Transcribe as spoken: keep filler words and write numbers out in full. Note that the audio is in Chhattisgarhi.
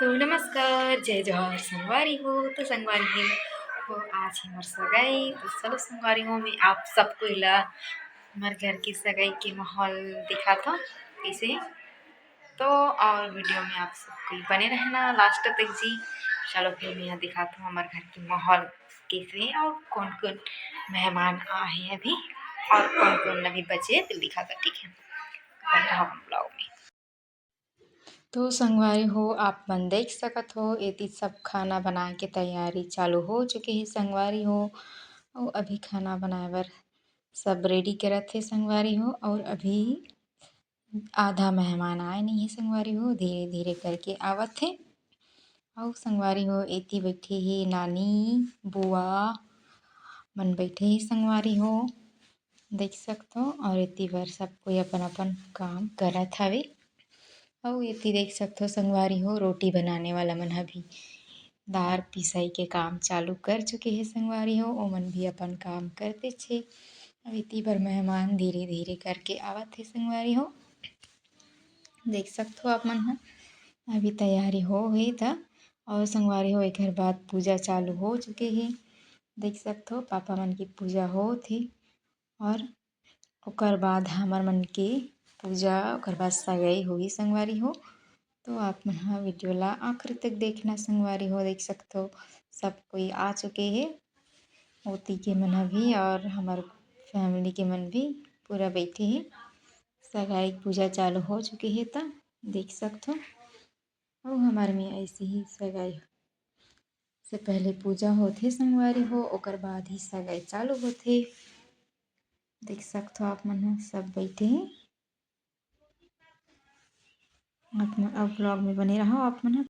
तो नमस्कार, जय जोहार संगवारी हो। तो संगवारी हो, आज हे मोर सगाई। तो चलो संगवारी हो, मैं आप सबको ला हमर घर के सगाई के माहौल दिखात हूँ कैसे। तो और वीडियो में आप सब कोई बने रहना लास्ट तक जी। चलो फिर मैं यहाँ दिखात हूँ हमर घर के माहौल कैसे और कौन कौन मेहमान आए हैं अभी और कौन कौन अभी बचे, फिर दिखाता, ठीक है? बने रहो हम ब्लॉग में। तो संगवारी हो, आप मन देख सकत हो, एती सब खाना बनाए के तैयारी चालू हो चुके हे संगवारी हो। अउ अभी खाना बनाए बर सब रेडी करत हे संगवारी हो। और अभी आधा मेहमान आए नहीं हे संगवारी हो, धीरे धीरे करके आवत हे। अउ संगवारी हो, एती बैठे हे नानी, बुआ मन बैठे हे संगवारी हो, देख सकथो। और एती बर सब कोई अपन अपन काम करत हवे। अउ एती देख सकथो संगवारी हो, रोटी बनाने वाला मन ह भी दार पिसाई के काम चालू कर चुके हे संगवारी हो। ओमन भी अपन काम करते छे। अब एती बर मेहमान धीरे धीरे करके आवत हे संगवारी हो, देख सकथो आप मन ह। अभी तैयारी हो हे त। और संगवारी हो, एकर बाद पूजा चालू हो चुके हे, देख सकथो पापा मन की पूजा होत हे। और ओकर बाद हमर मन के पूजा, ओकर बाद सगाई होही संगवारी हो। तो आप मन ह वीडियो ला आखिरी तक देखना संगवारी हो। देख सकथो सब कोई आ चुके हे, ओती के मन ह भी और हमर फैमिली के मन भी पूरा बैठे हे। सगाई के पूजा चालू हो चुके हे त देख सकथो। अउ हमर में ऐसे ही सगाई से पहले पूजा होथे संगवारी हो, ओकर बाद ही सगाई चालू होथे। देख सकथो आप मन ह सब बैठे हे। आप मन अब ब्लॉग में बने रहो आप मन ह।